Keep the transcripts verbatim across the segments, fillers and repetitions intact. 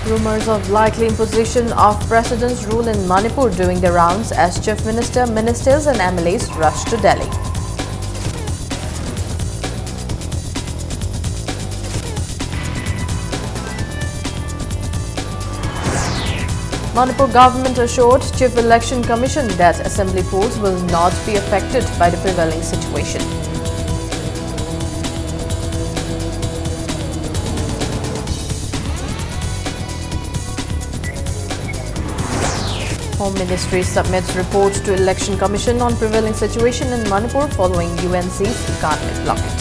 Rumors of likely imposition of President's rule in Manipur doing the rounds as Chief Minister, ministers and M L As rush to Delhi. Manipur government assured Chief Election Commission that assembly polls will not be affected by the prevailing situation. Home Ministry submits report to Election Commission on prevailing situation in Manipur following U N C's economic blockade.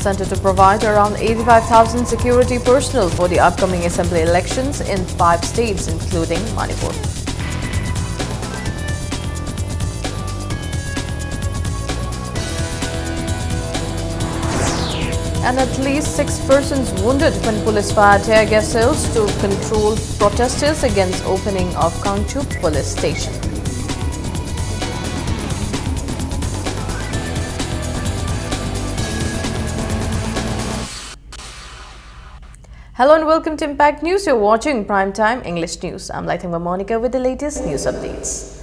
Centre to provide around eighty-five thousand security personnel for the upcoming assembly elections in five states, including Manipur. And at least six persons wounded when police fired tear gas shells to control protesters against opening of Kangchup police station. Hello and welcome to Impact News. You're watching Prime Time English News. I'm Laithangba Monica with the latest news updates.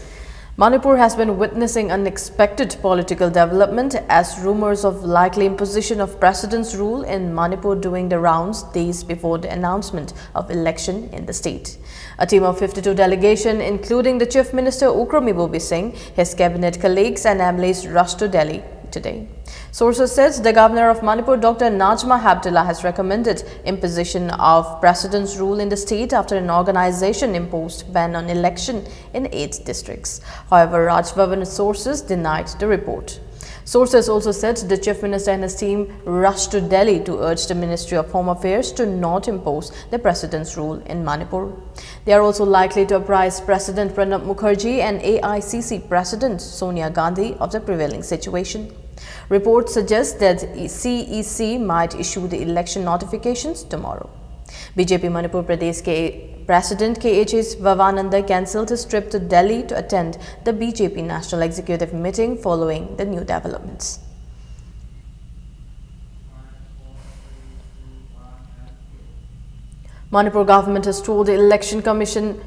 Manipur has been witnessing unexpected political development as rumors of likely imposition of President's rule in Manipur doing the rounds days before the announcement of election in the state. A team of fifty-two delegation, including the Chief Minister Ukram Ibobi Singh, his cabinet colleagues and M L As rushed to Delhi today. Sources said the governor of Manipur, Doctor Najma Heptulla, has recommended imposition of President's rule in the state after an organization imposed ban on election in eight districts. However, Raj Bhavan sources denied the report. Sources also said the Chief Minister and his team rushed to Delhi to urge the Ministry of Home Affairs to not impose the President's rule in Manipur. They are also likely to apprise President Pranab Mukherjee and A I C C President Sonia Gandhi of the prevailing situation. Reports suggest that C E C might issue the election notifications tomorrow. B J P Manipur Pradesh K President K H S Vavananda cancelled his trip to Delhi to attend the B J P National Executive meeting following the new developments. Manipur government has told the Election Commission,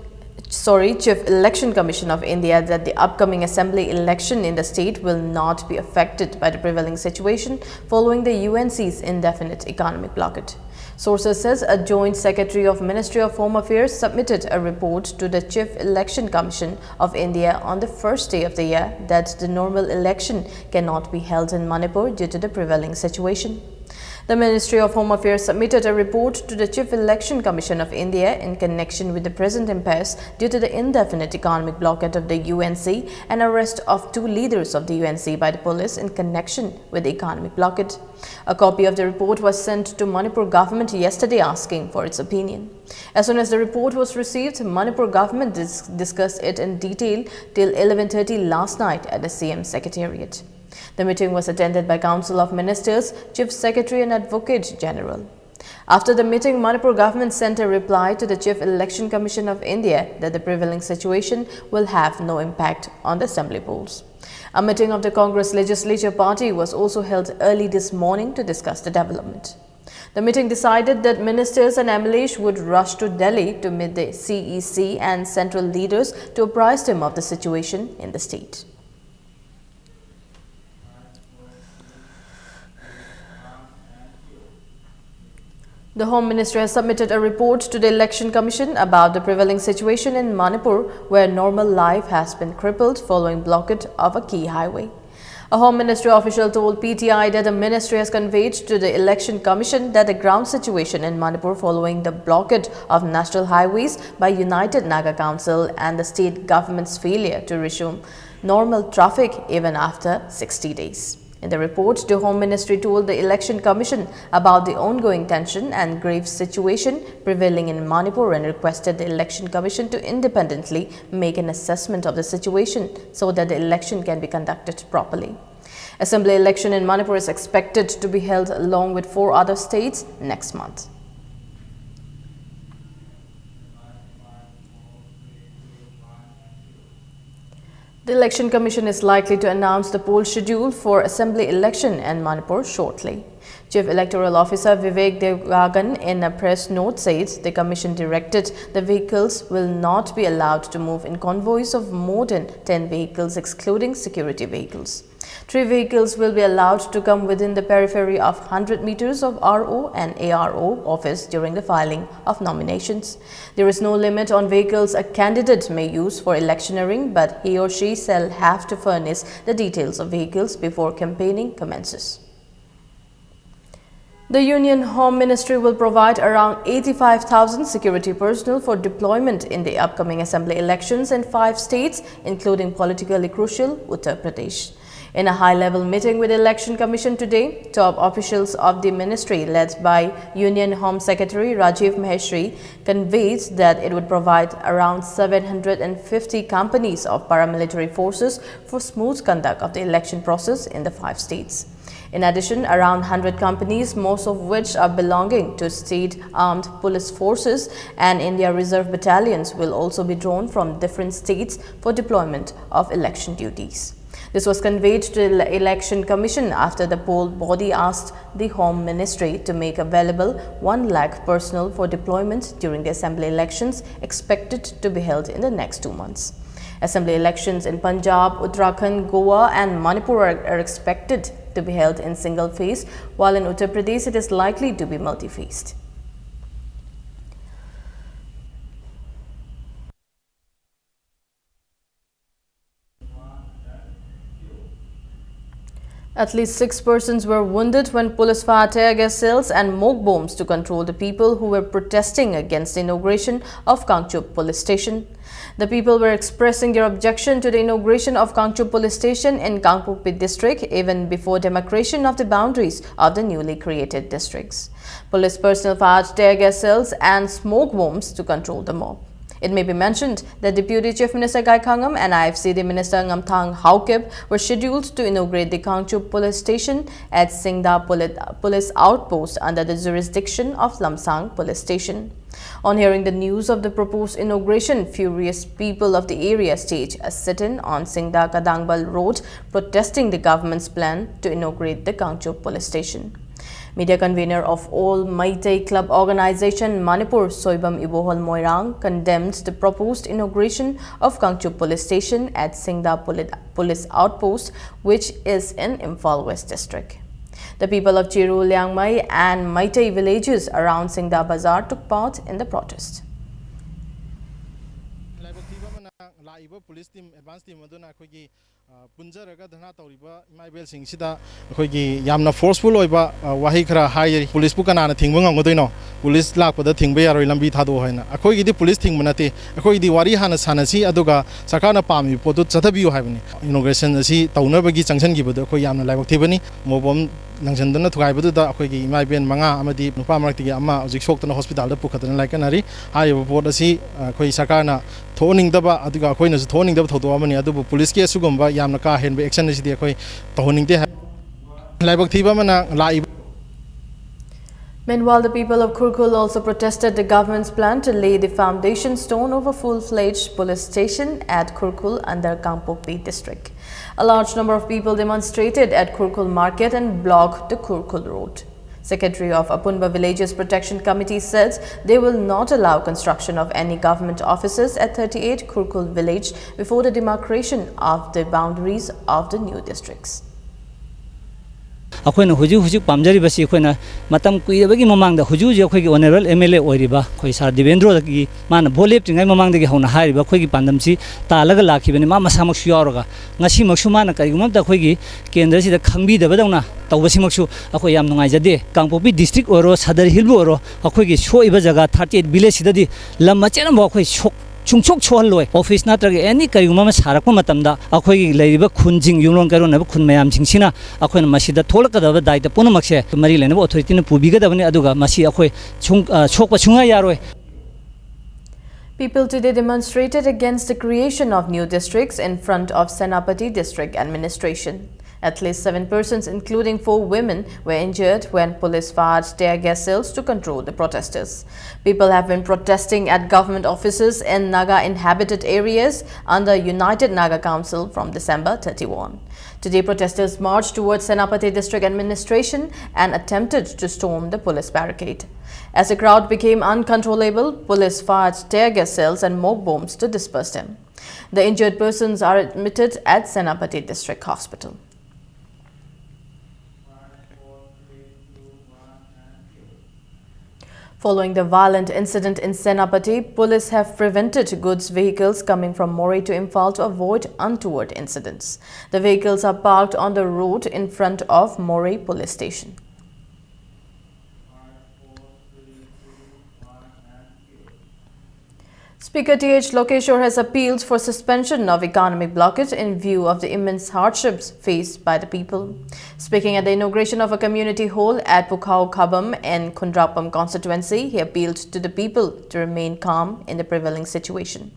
sorry, Chief Election Commission of India, that the upcoming assembly election in the state will not be affected by the prevailing situation following the U N C's indefinite economic blockade. Sources says a joint secretary of Ministry of Home Affairs submitted a report to the Chief Election Commission of India on the first day of the year that the normal election cannot be held in Manipur due to the prevailing situation. The Ministry of Home Affairs submitted a report to the Chief Election Commission of India in connection with the present impasse due to the indefinite economic blockade of the U N C and arrest of two leaders of the U N C by the police in connection with the economic blockade. A copy of the report was sent to Manipur government yesterday asking for its opinion. As soon as the report was received, Manipur government dis- discussed it in detail till eleven thirty last night at the C M secretariat. The meeting was attended by Council of Ministers, Chief Secretary and Advocate General. After the meeting, Manipur government sent a reply to the Chief Election Commission of India that the prevailing situation will have no impact on the assembly polls. A meeting of the Congress Legislature Party was also held early this morning to discuss the development. The meeting decided that ministers and M L As would rush to Delhi to meet the C E C and central leaders to apprise them of the situation in the state. The Home Ministry has submitted a report to the Election Commission about the prevailing situation in Manipur, where normal life has been crippled following blockade of a key highway. A Home Ministry official told P T I that the ministry has conveyed to the Election Commission that the ground situation in Manipur following the blockade of national highways by United Naga Council and the state government's failure to resume normal traffic even after sixty days. In the report, the Home Ministry told the Election Commission about the ongoing tension and grave situation prevailing in Manipur and requested the Election Commission to independently make an assessment of the situation so that the election can be conducted properly. Assembly election in Manipur is expected to be held along with four other states next month. The Election Commission is likely to announce the poll schedule for assembly election in Manipur shortly. Chief Electoral Officer Vivek Devagan, in a press note, says the commission directed the vehicles will not be allowed to move in convoys of more than ten vehicles, excluding security vehicles. Three vehicles will be allowed to come within the periphery of one hundred meters of R O and A R O office during the filing of nominations. There is no limit on vehicles a candidate may use for electioneering, but he or she shall have to furnish the details of vehicles before campaigning commences. The Union Home Ministry will provide around eighty-five thousand security personnel for deployment in the upcoming assembly elections in five states, including politically crucial Uttar Pradesh. In a high-level meeting with the Election Commission today, top officials of the ministry, led by Union Home Secretary Rajiv Maheshwari, conveyed that it would provide around seven hundred fifty companies of paramilitary forces for smooth conduct of the election process in the five states. In addition, around one hundred companies, most of which are belonging to state armed police forces and India Reserve battalions, will also be drawn from different states for deployment of election duties. This was conveyed to the Ele-, Election Commission after the poll body asked the Home Ministry to make available one lakh personnel for deployment during the assembly elections expected to be held in the next two months. Assembly elections in Punjab, Uttarakhand, Goa, and Manipur are, are expected to be held in single phase, while in Uttar Pradesh it is likely to be multi-phased. At least six persons were wounded when police fired tear gas shells and smoke bombs to control the people who were protesting against the inauguration of Kangchup Police Station. The people were expressing their objection to the inauguration of Kangchup Police Station in Kangpokpi district even before demarcation of the boundaries of the newly created districts. Police personnel fired tear gas shells and smoke bombs to control the mob. It may be mentioned that Deputy Chief Minister Gai Khangam and I F C D Minister Ngamthang Haokip were scheduled to inaugurate the Kangchup Police Station at Singda Poli- Police Outpost under the jurisdiction of Lamsang Police Station. On hearing the news of the proposed inauguration, furious people of the area staged a sit-in on Singda Kadangbal Road, protesting the government's plan to inaugurate the Kangchup Police Station. Media convener of All Meitei Club Organization Manipur, Soibam Ibohol Moirang, condemned the proposed inauguration of Kangchup Police Station at Singda Poli- Police Outpost, which is in Imphal West District. The people of Chiru, Liangmai and Meitei villages around Singda Bazar took part in the protest. ꯂꯥꯏꯕꯛ ꯊꯤꯕ ꯑꯃꯅ, ꯂꯥꯛꯏꯕ police team, advance team ꯑꯗꯨꯅ ꯑꯩꯈꯣꯏꯒꯤ, ꯑ, ꯄꯨꯟꯖꯔꯒ ꯙꯔꯅꯥ ꯇꯧꯔꯤꯕ ꯏꯃꯥ ꯏꯕꯦꯜꯁꯤꯡꯁꯤꯗ ꯑꯩꯈꯣꯏꯒꯤ ꯌꯥꯝꯅ ꯐꯣꯔꯁꯐꯨꯜ ꯑꯣꯏꯕ, ꯑ, ꯋꯥꯍꯩ ꯈꯔ ꯍꯥꯏꯔꯤ꯫ ꯄꯨꯂꯤꯁꯄꯨ ꯀꯅꯥꯅ ꯊꯤꯡꯕ ꯉꯝꯒꯗꯣꯏꯅꯣ? ꯄꯨꯂꯤꯁ ꯂꯥꯛꯄꯗ ꯊꯤꯡꯕ ꯌꯥꯔꯣꯏ, ꯂꯝꯕꯤ ꯊꯥꯗꯣꯛꯑꯣ ꯍꯥꯏꯅ꯫ ꯑꯩꯈꯣꯏꯒꯤꯗꯤ ꯄꯨꯂꯤꯁ ꯊꯤꯡꯕ ꯅꯠꯇꯦ, ꯑꯩꯈꯣꯏꯒꯤꯗꯤ ꯋꯥꯔꯤ ꯍꯥꯟꯅ ꯁꯥꯟꯅꯁꯤ, ꯑꯗꯨꯒ ꯁꯔꯀꯥꯔꯅ ꯄꯥꯝꯃꯤꯕ ꯄꯣꯠꯇꯨ ꯆꯠꯊꯕꯤꯌꯨ ꯍꯥꯏꯕꯅꯤ꯫ ꯏꯅꯣꯒ꯭ꯔꯦꯁꯟ ꯑꯁꯤ ꯇꯧꯅꯕꯒꯤ ꯆꯪꯁꯤꯟꯈꯤꯕꯗꯨ ꯑꯩꯈꯣꯏ ꯌꯥꯝꯅ ꯂꯥꯏꯕꯛ ꯊꯤꯕꯅꯤ꯫ ꯃꯣꯕꯣꯝ ꯂꯪꯁꯤꯟꯗꯨꯅ ꯊꯨꯒꯥꯏꯕꯗꯨꯗ ꯑꯩꯈꯣꯏꯒꯤ ꯏꯃꯥ ꯏꯕꯦꯟ ꯃꯉꯥ ꯑꯃꯗꯤ ꯅꯨꯄꯥ ꯃꯔꯛꯇꯒꯤ ꯑꯃ ꯍꯧꯖꯤꯛ ꯁꯣꯛꯇꯅ ꯍꯣꯁꯄꯤꯇꯥꯜꯗ ꯄꯨꯈꯠꯇꯅ ꯂꯥꯏꯀꯠꯅꯔꯤ꯫ ꯍꯥꯏꯔꯤꯕ ꯄꯣꯠ ꯑꯁꯤ, ꯑ, ꯑꯩꯈꯣꯏ ꯁꯔꯀꯥꯔꯅ ꯊꯣꯛꯍꯟꯅꯤꯡꯗꯕ, ꯑꯗꯨꯒ ꯑꯩꯈꯣꯏꯅꯁꯨ ꯊꯣꯛꯍꯟꯅꯤꯡꯗꯕ ꯊꯧꯗꯣꯛ ꯑꯃꯅꯤ꯫ ꯑꯗꯨꯕꯨ ꯄꯨꯂꯤꯁꯀꯤ ꯑꯁꯤꯒꯨꯝꯕ ꯌꯥꯝꯅ ꯀꯥ ꯍꯦꯟꯕ ꯑꯦꯛꯁꯟ ꯑꯁꯤꯗꯤ ꯑꯩꯈꯣꯏ ꯇꯧꯍꯟꯅꯤꯡꯗꯦ ꯍꯥꯏ꯫ ꯂꯥꯏꯕꯛ ꯊꯤꯕ ꯑꯃꯅ ꯂꯥꯛꯏꯕ Meanwhile, the people of Khurkhul also protested the government's plan to lay the foundation stone of a full-fledged police station at Khurkhul under Kangpokpi district. A large number of people demonstrated at Khurkhul market and blocked the Khurkhul road. Secretary of Apunba Villages Protection Committee says they will not allow construction of any government offices at thirty-eight Khurkhul village before the demarcation of the boundaries of the new districts. ꯑꯩꯈꯣꯏꯅ ꯍꯧꯖꯤꯛ ꯍꯧꯖꯤꯛ ꯄꯥꯝꯖꯔꯤꯕꯁꯤ, ꯑꯩꯈꯣꯏꯅ ꯃꯇꯝ ꯀꯨꯏꯔꯕꯒꯤ ꯃꯃꯥꯡꯗ ꯍꯧꯖꯤꯛ ꯍꯧꯖꯤꯛ ꯑꯩꯈꯣꯏꯒꯤ honourable M L A ꯑꯣꯏꯔꯤꯕ ꯑꯩꯈꯣꯏ ꯁꯥꯔ ꯗꯤꯕꯦꯟꯗ꯭ꯔꯣꯗꯒꯤ ꯃꯥꯅ ꯚꯣꯠ ꯂꯦꯞꯇ꯭ꯔꯤꯉꯩ ꯃꯃꯥꯡꯗꯒꯤ ꯍꯧꯅ ꯍꯥꯏꯔꯤꯕ ꯑꯩꯈꯣꯏꯒꯤ ꯄꯥꯟꯗꯝꯁꯤ ꯇꯥꯜꯂꯒ ꯂꯥꯛꯈꯤꯕꯅꯤ꯫ ꯃꯥ ꯃꯁꯥꯃꯛꯁꯨ ꯌꯥꯎꯔꯒ ꯉꯁꯤꯃꯛꯁꯨ ꯃꯥꯅ ꯀꯔꯤꯒꯨꯝꯕ ꯑꯝꯇ ꯑꯩꯈꯣꯏꯒꯤ ꯀꯦꯟꯗ꯭ꯔꯁꯤꯗ ꯈꯪꯕꯤꯗꯕꯗꯧꯅ ꯇꯧꯕꯁꯤꯃꯛꯁꯨ ꯑꯩꯈꯣꯏ ꯌꯥꯝ ꯅꯨꯡꯉꯥꯏꯖꯗꯦ꯫ ꯀꯥꯡꯄꯣꯛꯄꯤ ꯗꯤꯁꯇ꯭ꯔꯤꯛ ꯑꯣꯏꯔꯣ, ꯁꯗꯔ ꯍꯤꯜꯕꯨ ꯑꯣꯏꯔꯣ, ꯑꯩꯈꯣꯏꯒꯤ ꯁꯣꯛꯏꯕ ꯖꯒꯥ ꯊꯥꯔꯇꯤ ꯑꯩꯠ ꯚꯤꯂꯦꯖꯁꯤꯗꯗꯤ ꯂꯝ ꯃꯆꯦꯠ ꯑꯃꯐꯥꯎ ꯑꯩꯈꯣꯏ ꯁꯣꯛ ꯁꯨꯡꯁꯣꯛ ꯁꯣꯛꯍꯜꯂꯣꯏ꯫ ꯑꯣꯐꯤꯁ ꯅꯠꯇ꯭ꯔꯒ ꯑꯦꯅꯤ ꯀꯔꯤꯒꯨꯝꯕ ꯑꯃ ꯁꯥꯔꯛꯄ ꯃꯇꯝꯗ ꯑꯩꯈꯣꯏꯒꯤ ꯂꯩꯔꯤꯕ ꯈꯨꯟꯁꯤꯡ, ꯌꯨꯝꯂꯣꯟ ꯀꯩꯔꯣꯟꯅꯕ ꯈꯨꯟ ꯃꯌꯥꯝꯁꯤꯡꯁꯤꯅ ꯑꯩꯈꯣꯏꯅ ꯃꯁꯤꯗ ꯊꯣꯛꯂꯛꯀꯗꯕ ꯗꯥꯏꯇ ꯄꯨꯝꯅꯃꯛꯁꯦ ꯃꯔꯤ ꯂꯩꯅꯕ ꯑꯣꯊꯣꯔꯤꯇꯤꯅ ꯄꯨꯕꯤꯒꯗꯕꯅꯤ, ꯑꯗꯨꯒ ꯃꯁꯤ ꯑꯩꯈꯣꯏ ꯁꯨꯡ-, ꯑ, ꯁꯣꯛꯄ ꯁꯨꯡꯌꯥ ꯌꯥꯔꯣꯏ꯫ People today demonstrated against the creation of new districts in front of Senapati District Administration. At least seven persons, including four women, were injured when police fired tear gas shells to control the protesters. People have been protesting at government offices in Naga inhabited areas under United Naga Council from December thirty-one. Today, protesters marched towards Senapati District Administration and attempted to storm the police barricade. As the crowd became uncontrollable, police fired tear gas shells and mock bombs to disperse them. The injured persons are admitted at Senapati District Hospital. Following the violent incident in Senapati, police have prevented goods vehicles coming from Moreh to Imphal to avoid untoward incidents. The vehicles are parked on the road in front of Moreh Police Station. Speaker T H Lokeshwar has appealed for suspension of economic blockage in view of the immense hardships faced by the people. Speaking at the inauguration of a community hall at Pukhao Khabam in Khundrapam constituency, he appealed to the people to remain calm in the prevailing situation.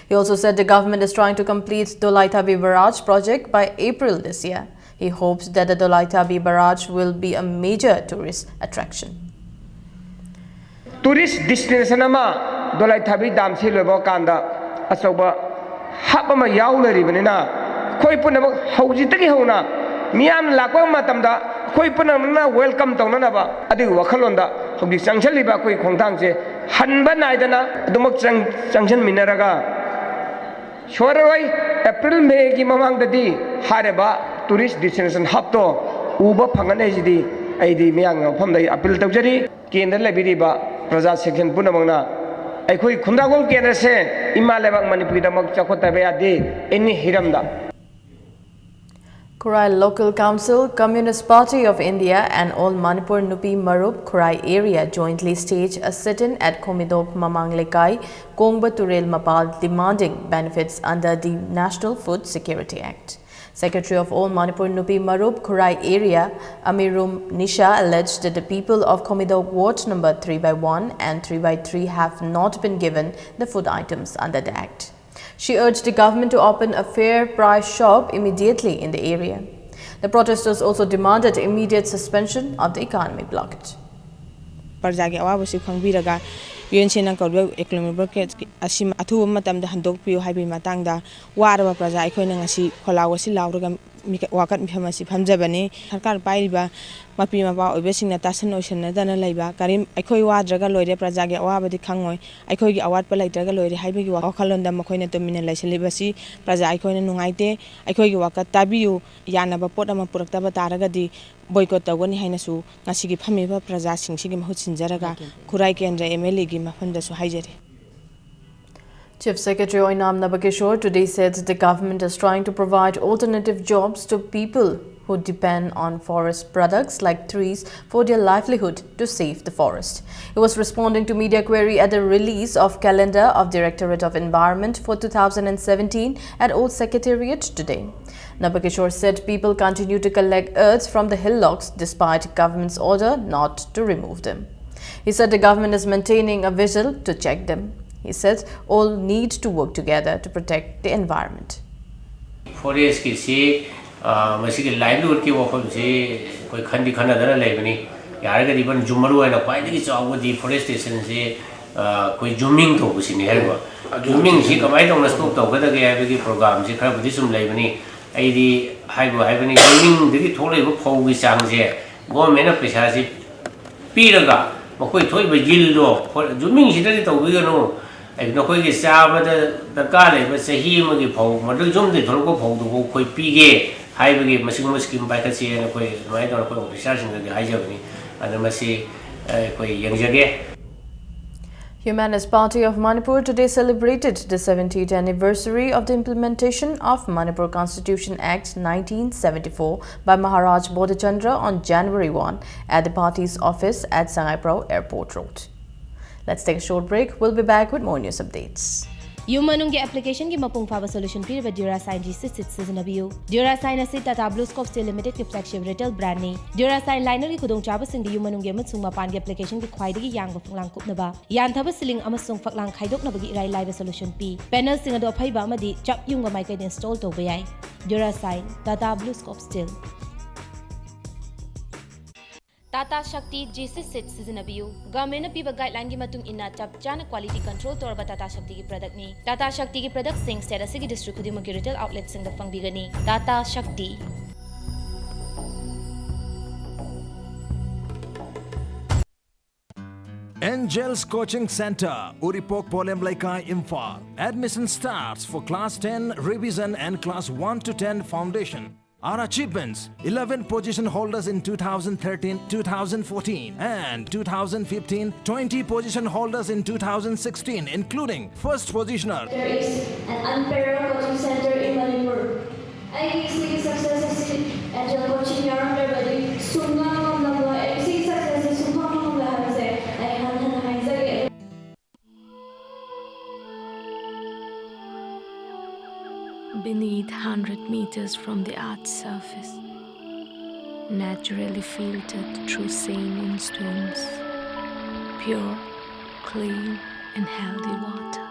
He also said the government is trying to complete Dolaithabi Barrage project by April this year. He hopes that the Dolaithabi Barrage will be a major tourist attraction. Tourist destination ꯑꯃ ꯗꯣꯂꯥꯏ ꯊꯥꯕꯤ ꯗꯥꯝꯁꯤ ꯂꯣꯏꯕ ꯀꯥꯟꯗ ꯑꯆꯧꯕ hub ꯑꯃ ꯌꯥꯎ ꯂꯩꯔꯤꯕꯅꯤꯅ, ꯑꯩꯈꯣꯏ ꯄꯨꯝꯅꯃꯛ ꯍꯧꯖꯤꯛꯇꯒꯤ ꯍꯧꯅ ꯃꯤꯌꯥꯝꯅ ꯂꯥꯛꯄ ꯃꯇꯝꯗ ꯑꯩꯈꯣꯏ ꯄꯨꯝꯅꯃꯛꯅ welcome ꯇꯧꯅꯅꯕ ꯑꯗꯨꯒꯤ ꯋꯥꯈꯜꯂꯣꯟꯗ ꯍꯧꯖꯤꯛ ꯆꯪꯁꯤꯜꯂꯤꯕ ꯑꯩꯈꯣꯏ ꯈꯣꯡꯊꯥꯡꯁꯦ ꯍꯟꯕ ꯅꯥꯏꯗꯅ ꯑꯗꯨꯃꯛ ꯆꯪ-, ꯆꯪꯁꯤꯟꯃꯤꯟꯅꯔꯒ ꯁꯣꯏꯔꯔꯣꯏ꯫ ꯑꯦꯄ꯭ꯔꯤꯜ ꯃꯦꯒꯤ ꯃꯃꯥꯡꯗꯗꯤ ꯍꯥꯏꯔꯤꯕ tourist destination hubꯇꯣ ꯎꯕ ꯐꯪꯒꯅꯤ ꯍꯥꯏꯁꯤꯗꯤ ꯑꯩꯗꯤ ꯃꯤꯌꯥꯝꯒꯤ ꯃꯐꯝꯗ ꯑꯩ appeal ꯇꯧꯖꯔꯤ꯫ ꯀꯦꯟꯗ꯭ꯔ ꯂꯩꯕꯤꯔꯤꯕ ꯄ꯭ꯔꯖꯥ section ꯄꯨꯝꯅꯃꯛꯅ ꯑꯩꯈꯣꯏ ꯈꯨꯟꯗ꯭ꯔꯥꯛꯄꯝ ꯀꯦꯟꯗ꯭ꯔꯁꯦ ꯏꯃꯥ ꯂꯩꯕꯥꯛ ꯃꯅꯤꯄꯨꯔꯒꯤꯗꯃꯛ ꯆꯥꯎꯈꯠꯇꯕ ꯌꯥꯗꯦ, any ꯍꯤꯔꯝꯗ꯫ Khurai Local Council, Communist Party of India and All Manipur Nupi Marup Khurai area jointly staged a sit-in at Khomidok Mamang Lekai, Kongba Turel Mapal, demanding benefits under the National Food Security Act. Secretary of All Manipur Nupi Marup Khurai area, Amirum Nisha, alleged that the people of Khomidok Ward number three by one and three by three have not been given the food items under the Act. She urged the government to open a fair price shop immediately in the area. The protesters also demanded immediate suspension of the economy blockade. ꯄ꯭ꯔꯖꯥꯒꯤ ꯑꯋꯥꯕꯁꯤ ꯈꯪꯕꯤꯔꯒ U N ꯁꯤꯅ ꯀꯧꯔꯤꯕ economic blockade ꯑꯁꯤ ꯑꯊꯨꯕ ꯃꯇꯝꯗ ꯍꯟꯗꯣꯛꯄꯤꯌꯨ ꯍꯥꯏꯕꯒꯤ ꯃꯇꯥꯡꯗ ꯋꯥꯔꯕ ꯄ꯭ꯔꯖꯥ ꯑꯩꯈꯣꯏꯅ ꯉꯁꯤ ꯈꯣꯂꯥꯎ ꯑꯁꯤ ꯂꯥꯎꯔꯒ ꯃꯤꯀ- ꯋꯥꯀꯠ ꯃꯤꯐꯝ ꯑꯁꯤ ꯐꯝꯖꯕꯅꯤ꯫ ꯁꯔꯀꯥꯔ ꯄꯥꯏꯔꯤꯕ ꯃꯄꯤ ꯃꯄꯥ ꯑꯣꯏꯕꯁꯤꯡꯅ ꯇꯥꯁꯟ ꯑꯣꯏꯁꯟꯅꯗꯅ ꯂꯩꯕ ꯀꯔꯤꯝ ꯑꯩꯈꯣꯏ ꯋꯥꯗ꯭ꯔꯒ ꯂꯣꯏꯔꯦ, ꯄ꯭ꯔꯖꯥꯒꯤ ꯑꯋꯥꯕꯗꯤ ꯈꯪꯉꯣꯏ, ꯑꯩꯈꯣꯏꯒꯤ ꯑꯋꯥꯠꯄ ꯂꯩꯇ꯭ꯔꯒ ꯂꯣꯏꯔꯦ ꯍꯥꯏꯕꯒꯤ ꯋꯥꯈꯜꯂꯣꯟꯗ ꯃꯈꯣꯏꯅ ꯇꯨꯃꯤꯟꯅ ꯂꯩꯁꯤꯜꯂꯤꯕꯁꯤ ꯄ꯭ꯔꯖꯥ ꯑꯩꯈꯣꯏꯅ ꯅꯨꯡꯉꯥꯏꯇꯦ꯫ ꯑꯩꯈꯣꯏꯒꯤ ꯋꯥꯀꯠ ꯇꯥꯕꯤꯌꯨ, ꯌꯥꯅꯕ ꯄꯣꯠ ꯑꯃ ꯄꯨꯔꯛꯇꯕ ꯇꯥꯔꯒꯗꯤ ꯕꯣꯏꯀꯣꯠ ꯇꯧꯒꯅꯤ ꯍꯥꯏꯅꯁꯨ ꯉꯁꯤꯒꯤ ꯐꯝꯃꯤꯕ ꯄ꯭ꯔꯖꯥꯁꯤꯡꯁꯤꯒꯤ ꯃꯍꯨꯠ ꯁꯤꯟꯖꯔꯒ ꯈꯨꯔꯥꯏ ꯀꯦꯟꯗ꯭ꯔ ꯑꯦꯝ ꯑꯦꯜ ꯑꯦꯒꯤ ꯃꯐꯝꯗꯁꯨ ꯍꯥꯏꯖꯔꯤ꯫ Chief Secretary Oinam Nabakishore today said the government is trying to provide alternative jobs to people who depend on forest products like trees for their livelihood to save the forest. He was responding to media query at the release of calendar of Directorate of Environment for two thousand seventeen at Old Secretariat today. Nabakishore said people continue to collect earths from the hillocks despite government's order not to remove them. He said the government is maintaining a vigil to check them. He says all need to work together to protect the environment. ꯐꯣꯔꯦꯁꯀꯤꯁꯤ ꯃꯁꯤꯒꯤ ꯂꯥꯏꯚꯂꯤꯍꯨꯗꯀꯤ ꯋꯥꯐꯝꯁꯤ ꯑꯩꯈꯣꯏ ꯈꯟꯗꯤ ꯈꯟꯅꯗꯅ ꯂꯩꯕꯅꯤ꯫ ꯌꯥꯔꯒꯗꯤ even ꯃꯔꯨ ꯑꯣꯏꯅ ꯈ꯭ꯋꯥꯏꯗꯒꯤ ꯆꯥꯎꯕ ꯗꯤꯐꯣꯔꯦꯁꯇꯦꯁꯟꯁꯤ ꯑꯩꯈꯣꯏ ꯖꯨꯃꯤꯡ ꯇꯧꯕꯁꯤꯅꯤ ꯍꯥꯏꯔꯤꯕ꯫ ꯖꯨꯃꯤꯡꯁꯤ ꯀꯃꯥꯏꯅ ꯇꯧꯅ ꯁ꯭ꯇꯣꯞ ꯇꯧꯒꯗꯒꯦ ꯍꯥꯏꯕꯒꯤ ꯄ꯭ꯔꯣꯒ꯭ꯔꯥꯝꯁꯤ ꯈꯔꯕꯨꯗꯤ ꯁꯨꯝ ꯂꯩꯕꯅꯤ꯫ ꯑꯩꯗꯤ ꯍꯥꯏꯕꯨ ꯍꯥꯏꯕꯅꯤ, ꯖꯨꯃꯤꯡꯗꯒꯤ ꯊꯣꯛꯂꯛꯏꯕ ꯐꯧꯒꯤ ꯆꯥꯡꯁꯦ ꯒꯣꯔꯃꯦꯟꯅ ꯄꯩꯁꯥꯁꯤ ꯄꯤꯔꯒ ꯃꯈꯣꯏ ꯊꯣꯛꯏꯕ ꯌꯤꯜꯗꯣ ꯖꯨꯃꯤꯡꯁꯤꯗꯗꯤ ꯇꯧꯕꯤꯒꯅꯨ, ꯑꯩ ꯅꯈꯣꯏꯒꯤ ꯆꯥꯕꯗ ꯗꯔꯀꯥꯔ ꯂꯩꯕ ꯆꯍꯤ ꯑꯃꯒꯤ ꯐꯧ, ꯃꯗꯨ ꯌꯨꯝꯗꯒꯤ ꯊꯣꯛꯂꯛꯄ ꯐꯧꯗꯨꯕꯨ ꯑꯩꯈꯣꯏ ꯄꯤꯒꯦ ꯍꯥꯏꯕꯒꯤ ꯃꯁꯤꯒꯨꯝꯕ ꯁ꯭ꯀꯤꯝ ꯄꯥꯏꯈꯠꯁꯦꯅ ꯑꯩꯈꯣꯏ ꯑꯗꯨꯃꯥꯏꯅ ꯇꯧꯔꯒ ꯑꯩꯈꯣꯏ ꯑꯣꯐꯤꯁꯥꯔꯁꯤꯡꯗꯗꯤ ꯍꯥꯏꯖꯕꯅꯤ꯫ ꯑꯗꯨ ꯃꯁꯤ ꯑꯩꯈꯣꯏ ꯌꯦꯡꯖꯒꯦ꯫ Humanist Party of Manipur today celebrated the seventieth anniversary of the implementation of Manipur Constitution Act nineteen seventy-four by Maharaj Bodhichandra on January one at the party's office at Sangaiprao Airport Road. Let's take a short break. We'll be back with more news updates. ꯌꯨꯝ ꯃꯅꯨꯡꯒꯤ ꯑꯦꯄ꯭ꯂꯤꯀꯦꯁꯟꯒꯤ ꯃꯄꯨꯡ ꯐꯥꯕ solution ꯄꯤꯔꯤꯕ Duracine G C Sit ꯁꯤꯖꯤꯟꯅꯕꯤꯌꯨ꯫ Duracine ꯑꯁꯤ Tata Blue Scope Steel Limitedꯀꯤ flagship retail brandꯅꯤ꯫ Duracine linerꯒꯤ ꯈꯨꯗꯣꯡꯆꯥꯕꯁꯤꯡꯗꯤ ꯌꯨꯝ ꯃꯅꯨꯡꯒꯤ ꯑꯃꯁꯨꯡ ꯃꯄꯥꯟꯒꯤ ꯑꯦꯄ꯭ꯂꯤꯀꯦꯁꯟꯒꯤ ꯈ꯭ꯋꯥꯏꯗꯒꯤ ꯌꯥꯡꯕ ꯐꯛꯂꯥꯡ ꯀꯨꯞꯅꯕ, ꯌꯥꯟꯊꯕ ceiling ꯑꯃꯁꯨꯡ ꯐꯛꯂꯥꯡ ꯈꯥꯏꯗꯣꯛꯅꯕꯒꯤ ꯏꯔꯥꯏ ꯂꯥꯏꯕ ꯁꯣꯂꯨꯁꯟ ꯄꯤ꯫ ꯄꯦꯅꯦꯜꯁꯤꯡ ꯑꯗꯨ ꯑꯐꯩꯕ ꯑꯃꯗꯤ ꯆꯞ ꯌꯨꯡꯕ ꯃꯥꯏꯀꯩꯗ ꯏꯟꯁꯇꯣꯜ ꯇꯧꯕ ꯌꯥꯏ꯫ Duracine, Tata Blue Scope Steel꯫ Tata Shakti G C Sit ꯁꯤꯖꯤꯟꯅꯕꯤꯌꯨ꯫ ꯒꯚꯔꯟꯃꯦꯟꯠꯅ ꯄꯤꯕ ꯒꯥꯏꯗꯂꯥꯏꯟꯒꯤ ꯃꯇꯨꯡ ꯏꯟꯅ ꯆꯞ ꯆꯥꯅ ꯀ꯭ꯋꯥꯂꯤꯇꯤ ꯀꯟꯇ꯭ꯔꯣꯜ ꯇꯧꯔꯕ ꯇꯥꯇꯥ ꯁꯛꯇꯤꯒꯤ ꯄ꯭ꯔꯗꯛꯅꯤ꯫ ꯇꯥꯇꯥ ꯁꯛꯇꯤꯒꯤ ꯄ꯭ꯔꯗꯛꯁꯤꯡ ꯁ꯭ꯇꯦꯠ ꯑꯁꯤꯒꯤ ꯗꯤꯁꯇ꯭ꯔꯤꯛ ꯈꯨꯗꯤꯡꯃꯛꯀꯤ ꯔꯤꯇꯦꯜ ꯑꯥꯎꯠꯂꯦꯠꯁꯤꯡꯗ ꯐꯪꯕꯤꯒꯅꯤ꯫ ꯇꯥꯇꯥ ꯁꯛꯇꯤ꯫ Angels Coaching Centre, Uripok Polem Leikai, Imphal. Admission starts for class ten revision and class one to ten foundation. Our achievements: eleven position holders in two thousand thirteen, two thousand fourteen, and two thousand fifteen, twenty position holders in two thousand sixteen, including first positioner. There is an unparalleled coaching center in Manipur. ꯑꯩꯒꯤ ꯁꯤꯒꯤ success ꯑꯁꯤ Angel Coaching ꯌꯥꯎꯔꯝꯗ꯭ꯔꯕꯗꯤ ꯁꯨꯡꯉꯝ ꯉꯝꯂꯝꯂꯣꯏ꯫ ꯑꯩ ꯁꯤꯒꯤ success ꯑꯁꯤ ꯁꯨꯡꯐꯪ ꯐꯪꯂꯣꯏ ꯍꯥꯏꯕꯁꯦ ꯑꯩ ꯍꯟꯅ ꯍꯟꯅ ꯍꯥꯏꯖꯒꯦ꯫ Beneath, hundred meters from the earth's surface, naturally filtered through saline stones, pure, clean, and healthy water.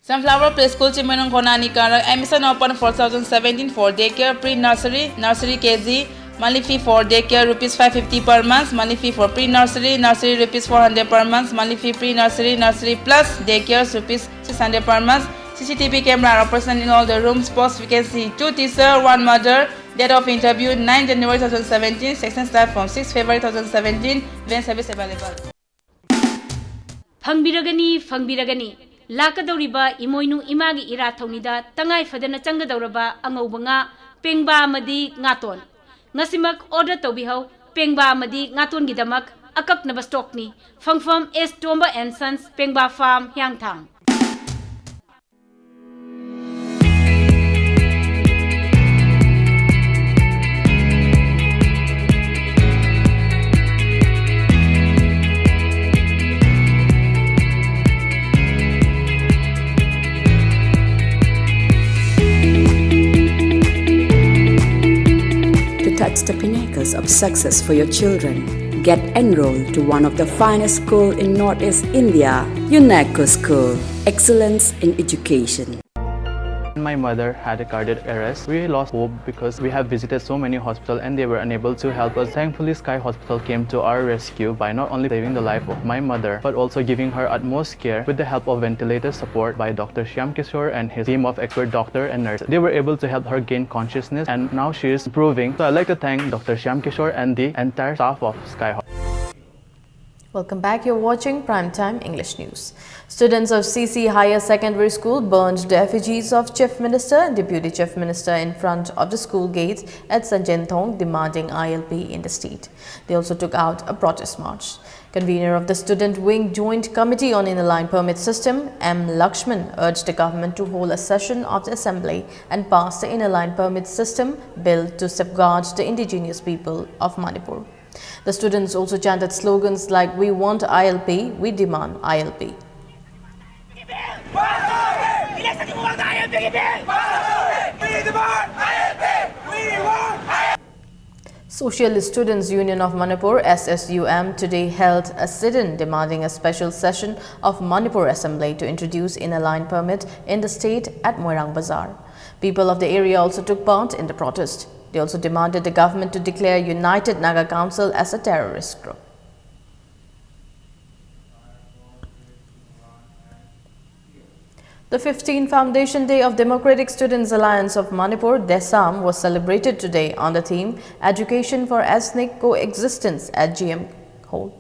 Sunflower Preschool Chimwenung Konani Karak, admission open for two thousand seventeen for daycare, pre-nursery, nursery K G, monthly fee for daycare rupees five fifty per month, monthly fee for pre-nursery, nursery rupees four hundred per month, monthly fee pre-nursery, nursery plus daycare rupees six hundred per month, C C T V camera are present in all the rooms, post vacancy, two teacher, one mother, date of interview nine January two thousand seventeen, session start from six February two thousand seventeen, van service available. ꯐꯪꯕꯤꯔꯒꯅꯤ, ꯐꯪꯕꯤꯔꯒꯅꯤ꯫ ꯂꯥꯛꯀꯗꯧꯔꯤꯕ ꯏꯃꯣꯏꯅꯨ ꯏꯃꯥꯒꯤ ꯏꯔꯥꯠ ꯊꯧꯅꯤꯗ ꯇꯉꯥꯏ ꯐꯗꯅ ꯆꯪꯒꯗꯧꯔꯕ ꯑꯉꯧꯕ ꯉꯥ, ꯄꯦꯡꯕꯥ ꯑꯃꯗꯤ ꯉꯥꯇꯣꯟ꯫ ꯉꯁꯤꯃꯛ order ꯇꯧꯕꯤꯍꯧ꯫ ꯄꯦꯡꯕꯥ ꯑꯃꯗꯤ ꯉꯥꯇꯣꯟꯒꯤꯗꯃꯛ ꯑꯀꯛꯅꯕ stockꯅꯤ꯫ ꯐꯪꯐꯝ S Tomba and Sons, ꯄꯦꯡꯕꯥ farm, Hiyangthang. The pinnacles of success for your children. Get enrolled to one of the finest school in Northeast India, UNECO School. Excellence in education. My mother had a cardiac arrest. We lost hope because we have visited so many hospitals and they were unable to help us. Thankfully, Sky Hospital came to our rescue by not only saving the life of my mother but also giving her utmost care with the help of ventilator support by Doctor Shyam Kishore and his team of expert doctor and nurses. They were able to help her gain consciousness and now she is improving. So I'd like to thank Doctor Shyam Kishore and the entire staff of Sky Hospital. Welcome back. You're watching Primetime English News. Students of C C Higher Secondary School burned the effigies of Chief Minister and Deputy Chief Minister in front of the school gates at Sanjenthong, demanding I L P in the state. They also took out a protest march. Convener of the Student Wing Joint Committee on Inner Line Permit System, M Lakshman, urged the government to hold a session of the assembly and pass the Inner Line Permit System bill to safeguard the indigenous people of Manipur. The students also chanted slogans like, "We want I L P, we demand I L P." Socialist Students Union of Manipur, S S U M, today held a sit-in demanding a special session of Manipur Assembly to introduce Inner Line Permit in the state at Moirang Bazar. People of the area also took part in the protest. They also demanded the government to declare United Naga Council as a terrorist group. The fifteenth Foundation Day of Democratic Students Alliance of Manipur, DESAM, was celebrated today on the theme Education for Ethnic Coexistence at G M Hall.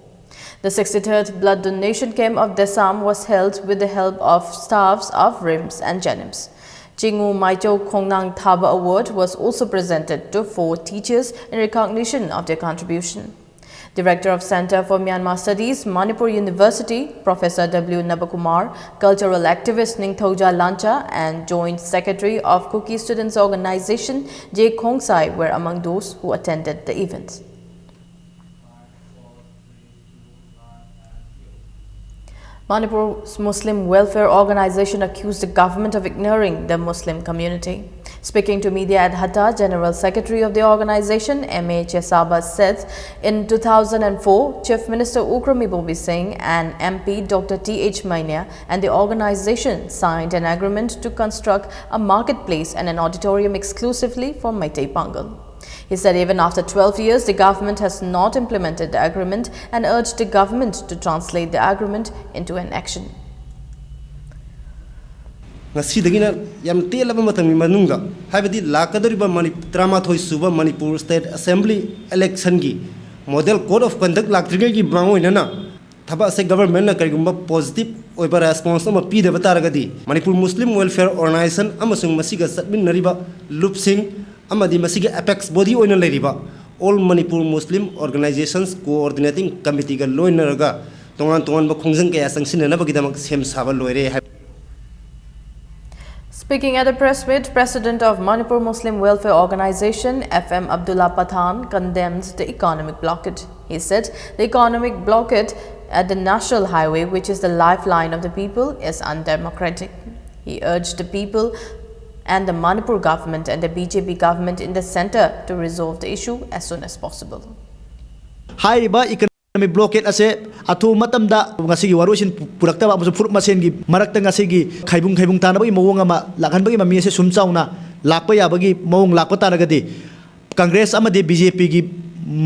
The sixty-third blood donation camp of DESAM was held with the help of staffs of RIMS and JNIMS. Chingu Maicho Khongnang Thaba Award was also presented to four teachers in recognition of their contribution. Director of Center for Myanmar Studies, Manipur University, Professor W Nabakumar, cultural activist Ningthouja Lancha, and Joint Secretary of Kuki Students Organization, J Khongsai, were among those who attended the event. Manipur's Muslim Welfare Organization accused the government of ignoring the Muslim community. Speaking to media at Hatta, General Secretary of the organization, M A Chesaba, said in two thousand four, Chief Minister Ugrom Ibobi Singh and M P Doctor T H Mania and the organization signed an agreement to construct a marketplace and an auditorium exclusively for Meitei Pangal. He said even after twelve years, the government has not implemented the agreement and urged the government to translate the agreement into an action. ꯉꯁꯤꯗꯒꯤꯅ ꯌꯥꯝ ꯇꯦꯜꯂꯕ ꯃꯇꯝꯒꯤ ꯃꯅꯨꯡꯗ, ꯍꯥꯏꯕꯗꯤ ꯂꯥꯛꯀꯗꯧꯔꯤꯕ money-, ꯇꯔꯥꯃꯥꯊꯣꯏ ꯁꯨꯕ Manipur State Assembly election ꯒꯤ model code of conduct ꯂꯥꯛꯇ꯭ꯔꯤꯉꯩꯒꯤ ꯃꯥꯡꯑꯣꯏꯅꯅ ꯊꯕꯛ ꯑꯁꯦ government ꯅ ꯀꯔꯤꯒꯨꯝꯕ positive ꯑꯣꯏꯕ response ꯑꯃ ꯄꯤꯗꯕ ꯇꯥꯔꯒꯗꯤ, ꯃꯅꯤꯄꯨꯔ Muslim Welfare Organization ꯑꯃꯁꯨꯡ ꯃꯁꯤꯒ ꯆꯠꯃꯤꯟꯅꯔꯤꯕ ꯂꯨꯞꯁꯤꯡ ꯑꯃꯗꯤ ꯃꯁꯤꯒꯤ apex body ꯑꯣꯏꯅ ꯂꯩꯔꯤꯕ All Manipur Muslim Organizations Coordinating Committee ꯒ ꯂꯣꯏꯅꯔꯒ ꯇꯣꯉꯥꯟ ꯇꯣꯉꯥꯟꯕ ꯈꯣꯡꯖꯪ ꯀꯌꯥ ꯆꯪꯁꯤꯟꯅꯅꯕꯒꯤꯗꯃꯛ ꯁꯦꯝ ꯁꯥꯕ ꯂꯣꯏꯔꯦ ꯍꯥꯏꯕ꯫ Speaking at a press meet, President of Manipur Muslim Welfare Organization, F M Abdullah Pathan, condemned the economic blockade. He said the economic blockade at the National Highway, which is the lifeline of the people, is undemocratic. He urged the people and the Manipur government and the B J P government in the centre to resolve the issue as soon as possible. ꯍꯥꯏꯔꯤꯕ economic blockade ꯑꯁꯦ ꯑꯊꯨꯕ ꯃꯇꯝꯗ ꯉꯁꯤꯒꯤ ꯋꯥꯔꯣꯏꯁꯤꯟ ꯄꯨꯔꯛꯇꯕ ꯑꯃꯁꯨꯡ ꯐꯨꯔꯨꯞ ꯃꯁꯦꯟꯒꯤ ꯃꯔꯛꯇ ꯉꯁꯤꯒꯤ ꯈꯥꯏꯕꯨꯡ ꯈꯥꯏꯕꯨꯡ ꯇꯥꯅꯕꯒꯤ ꯃꯑꯣꯡ ꯑꯃ ꯂꯥꯛꯍꯟꯕꯒꯤ ꯃꯃꯤ ꯑꯁꯦ ꯁꯨꯝ ꯆꯥꯎꯅ ꯂꯥꯛꯄ ꯌꯥꯕꯒꯤ ꯃꯑꯣꯡ ꯂꯥꯛꯄ ꯇꯥꯔꯒꯗꯤ, Congress ꯑꯃꯗꯤ B J P ꯒꯤ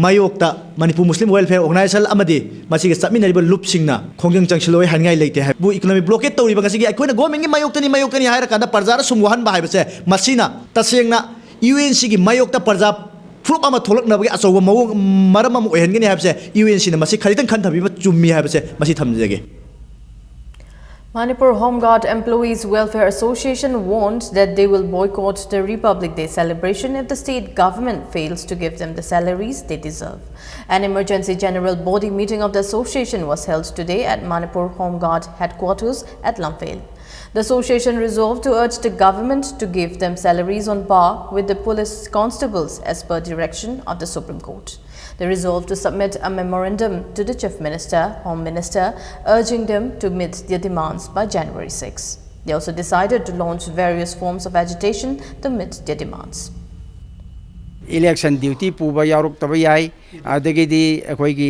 ꯃꯥꯌꯣꯛꯇ Manipur Muslim Welfare Organization ꯑꯃꯗꯤ ꯃꯁꯤꯒ ꯆꯠꯃꯤꯟꯅꯔꯤꯕ ꯂꯨꯞꯁꯤꯡꯅ ꯈꯣꯡꯖꯪ ꯆꯪꯁꯤꯜꯂꯣꯏ ꯍꯥꯏꯅꯤꯡꯉꯥꯏ ꯂꯩꯇꯦ ꯍꯥꯏꯕꯨ꯫ Economic blockade ꯇꯧꯔꯤꯕ ꯉꯁꯤꯒꯤ ꯑꯩꯈꯣꯏꯅ government ꯀꯤ ꯃꯥꯌꯣꯛꯇꯅꯤ, ꯃꯥꯌꯣꯛꯇꯅꯤ ꯍꯥꯏꯔꯀꯥꯟꯗ ꯄ꯭ꯔꯖꯥꯗ ꯁꯨꯝ ꯋꯥꯍꯟꯕ ꯍꯥꯏꯕꯁꯦ, ꯃꯁꯤꯅ ꯇꯁꯦꯡꯅ U N C ꯒꯤ ꯃꯥꯌꯣꯛꯇ ꯄ꯭ꯔꯖꯥ ꯐꯨꯔꯨꯞ ꯑꯃ ꯊꯣꯛꯂꯛꯅꯕꯒꯤ ꯑꯆꯧꯕ ꯃꯑꯣꯡ, ꯃꯔꯝ ꯑꯃ ꯑꯣꯏꯍꯟꯒꯅꯤ ꯍꯥꯏꯕꯁꯦ U N C ꯅ ꯃꯁꯤ ꯈꯖꯤꯛꯇꯪ ꯈꯟꯊꯕꯤꯕ ꯆꯨꯝꯃꯤ ꯍꯥꯏꯕꯁꯦ ꯃꯁꯤ ꯊꯝꯖꯒꯦ꯫ Manipur Home Guard Employees Welfare Association warned that they will boycott the Republic Day celebration if the state government fails to give them the salaries they deserve. An emergency general body meeting of the association was held today at Manipur Home Guard headquarters at Lamphel. The association resolved to urge the government to give them salaries on par with the police constables as per direction of the Supreme Court. They resolved to submit a memorandum to the Chief Minister, Home Minister, urging them to meet their demands by January six. They also decided to launch various forms of agitation to meet their demands. Election duty ꯄꯨꯕ ꯌꯥꯎꯔꯛꯇꯕ ꯌꯥꯏ, ꯑꯗꯒꯤꯗꯤ ꯑꯩꯈꯣꯏꯒꯤ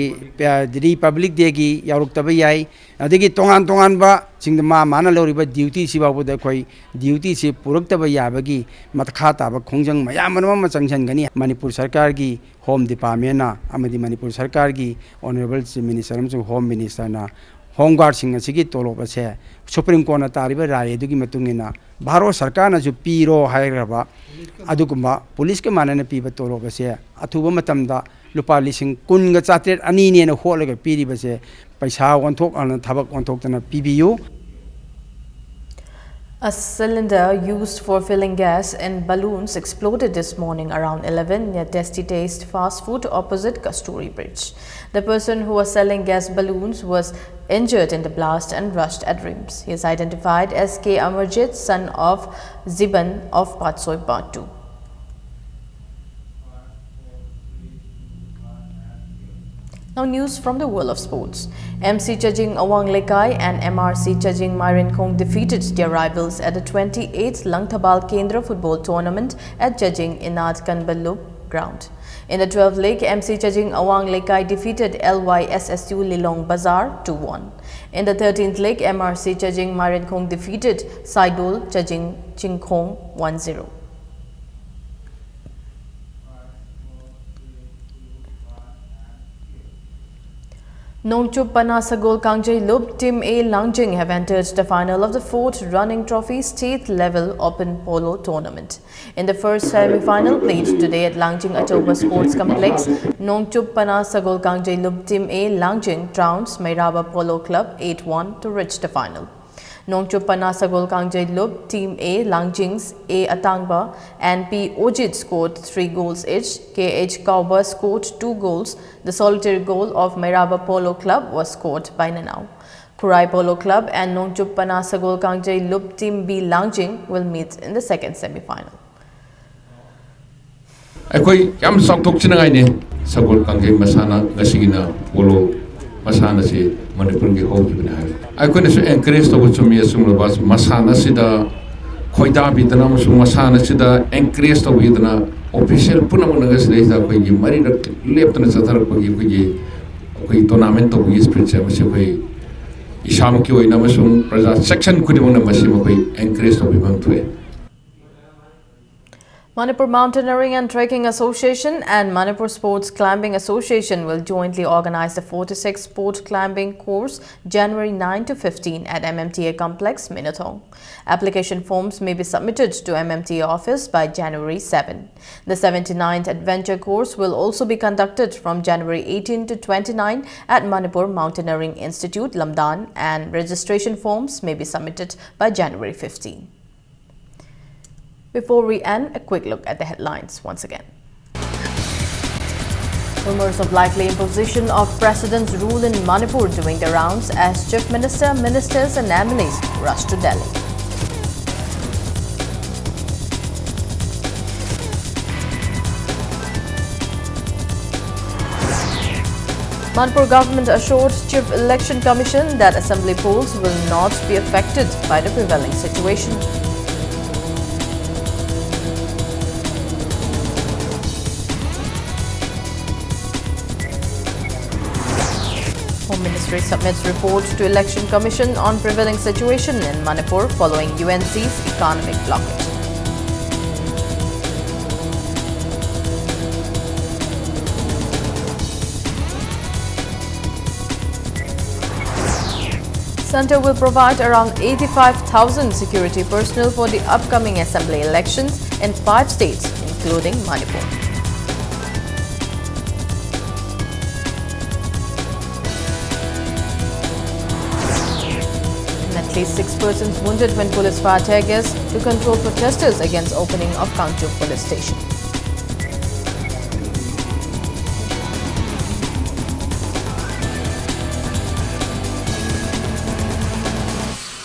Republic Dayꯒꯤ ꯌꯥꯎꯔꯛꯇꯕ ꯌꯥꯏ, ꯑꯗꯒꯤ ꯇꯣꯉꯥꯟ ꯇꯣꯉꯥꯟꯕꯁꯤꯡꯗ ꯃꯥ ꯃꯥꯅ ꯂꯧꯔꯤꯕ dutyꯁꯤ ꯐꯥꯎꯕꯗ ꯑꯩꯈꯣꯏ dutyꯁꯤ ꯄꯨꯔꯛꯇꯕ ꯌꯥꯕꯒꯤ ꯃꯈꯥ ꯇꯥꯕ ꯈꯣꯡꯖꯪ ꯃꯌꯥꯝ ꯑꯃ ꯆꯪꯁꯤꯟꯒꯅꯤ꯫ ꯃꯅꯤꯄꯨꯔ ꯁꯔꯀꯥꯔꯒꯤ Home Departmentꯅ ꯑꯃꯗꯤ ꯃꯅꯤꯄꯨꯔ ꯁꯔꯀꯥꯔꯒꯤ Honourable Chief Minister ꯑꯃꯁꯨꯡ Home Ministerꯅ Home Guardꯁꯤꯡ ꯑꯁꯤꯒꯤ ꯇꯣꯂꯣꯞ ꯑꯁꯦ Supreme Courtꯅ ꯇꯥꯔꯤꯕ ꯔꯥꯏ ꯑꯗꯨꯒꯤ ꯃꯇꯨꯡ ꯏꯟꯅ ꯚꯥꯔꯠ ꯁꯔꯀꯥꯔꯅꯁꯨ ꯄꯤꯔꯣ ꯍꯥꯏꯈ꯭ꯔꯕ ꯑꯗꯨꯒꯨꯝꯕ ꯄꯨꯂꯤꯁꯀ ꯃꯥꯟꯅꯅ ꯄꯤꯕ ꯇꯣꯂꯣꯞ ꯑꯁꯦ ꯑꯊꯨꯕ ꯃꯇꯝꯗ ꯂꯨꯄꯥ ꯂꯤꯁꯤꯡ ꯀꯨꯟꯒ ꯆꯥꯇ꯭ꯔꯦꯠ ꯑꯅꯤꯅꯦꯅ ꯍꯣꯠꯂꯒ ꯄꯤꯔꯤꯕꯁꯦ ꯄꯩꯁꯥ ꯑꯣꯟꯊꯣꯛ ꯊꯕꯛ ꯑꯣꯟꯊꯣꯛꯇꯅ ꯄꯤꯕꯤꯌꯨ꯫ A cylinder used for filling gas in balloons exploded this morning around eleven near Tasty Taste fast food opposite Kasturi Bridge. The person who was selling gas balloons was injured in the blast and rushed at RIMS. He is identified as K Amarjit, son of Ziban of Patsoi Batu. Now news from the world of sports. M C Chajing Awang Lekai and M R C Chajing Mairenkhong defeated their rivals at the twenty-eighth Langthabal Kendra Football Tournament at Chajing Inat Kanbalup ground. In the twelfth leg, M C Chajing Awang Lekai defeated L Y S S U Lilong Bazar two one. In the thirteenth leg, M R C Chajing Mairenkhong defeated Saidol Chajing Chingkhong one zero. Nongchup Pana Sagol Kangjei Lup Team A Langjing have entered the final of the fourth Running Trophy State Level Open Polo Tournament. In the first semi-final played today at Langjing Achoba Sports Complex, Nongchup Pana Sagol Kangjei Lup Team A Langjing trounced Meiraba Polo Club eight one to reach the final. Nongchup Pana Sagol Kangjei Lup Team A Langjing's A Atangba and P Ojit scored three goals each. K H Kauba scored two goals. The solitary goal of Meiraba Polo Club was scored by Nanao. Khurai Polo Club and Nongchup Pana Sagol Kangjei Lup Team B Langjing will meet in the second semi-final. ꯑꯩꯈꯣꯏ ꯌꯥꯝ ꯆꯥꯎꯊꯣꯛꯆꯅꯤꯡꯉꯥꯏꯅꯤ꯫ ꯁꯒꯣꯜ ꯀꯥꯡꯖꯩ ꯃꯁꯥꯟꯅ ꯉꯁꯤꯒꯤꯅ polo ꯃꯁꯥꯟꯅꯁꯤ ꯃꯅꯤꯄꯨꯔꯒꯤ ꯍꯧꯈꯤꯕꯅꯤ ꯍꯥꯏꯔꯤ꯫ ꯑꯩꯈꯣꯏꯅꯁꯨ encourage ꯇꯧꯕ ꯆꯨꯝꯃꯤ꯫ ꯑꯆꯨꯝꯂꯕ ꯃꯁꯥꯟꯅꯁꯤꯗ ꯈꯣꯏꯗꯥꯕꯤꯗꯅ ꯑꯃꯁꯨꯡ ꯃꯁꯥꯟꯅꯁꯤꯗ ꯑꯦꯟꯀꯔꯦꯖ ꯇꯧꯕꯤꯗꯅ ꯑꯣꯐꯤꯁꯤꯌꯦꯜ ꯄꯨꯝꯅꯃꯛꯅꯒ ꯁꯤꯗꯩꯁꯤꯗ ꯑꯩꯈꯣꯏꯒꯤ ꯃꯔꯤꯔꯛ ꯂꯦꯞꯇꯅ ꯆꯠꯊꯔꯛꯄꯒꯤ ꯑꯩꯈꯣꯏꯒꯤ ꯑꯩꯈꯣꯏ ꯇꯣꯔꯅꯥꯃꯦꯟ ꯇꯧꯕꯒꯤ ꯁ꯭ꯄꯤꯔꯤꯠꯁꯦ ꯃꯁꯤ ꯑꯩꯈꯣꯏ ꯏꯁꯥꯃꯛꯀꯤ ꯑꯣꯏꯅ ꯑꯃꯁꯨꯡ ꯄ꯭ꯔꯖꯥ ꯁꯦꯛꯁꯟ ꯈꯨꯗꯤꯡꯃꯛꯅ ꯃꯁꯤ ꯃꯈꯣꯏ ꯑꯦꯟꯀꯔꯦꯖ ꯇꯧꯕꯤꯕ ꯑꯃ ꯊꯣꯛꯑꯦ꯫ Manipur Mountaineering and Trekking Association and Manipur Sports Climbing Association will jointly organize the forty-six Sport Climbing Course January nine to fifteen at M M T A Complex, Minatong. Application forms may be submitted to M M T A office by January seven. The seventy-ninth Adventure Course will also be conducted from January eighteen to twenty-nine at Manipur Mountaineering Institute, Lamdan, and registration forms may be submitted by January fifteen. Before we end, a quick look at the headlines once again. Rumors of likely imposition of President's rule in Manipur doing the rounds as Chief Minister, ministers and M L As rush to Delhi. Manipur government assured Chief Election Commission that assembly polls will not be affected by the prevailing situation. Home Ministry submits report to Election Commission on prevailing situation in Manipur following U N C's economic blockade. Centre will provide around eighty-five thousand security personnel for the upcoming assembly elections in five states, including Manipur. And at least six persons wounded when police fired tear gas to control protesters against opening of Kangchup police station.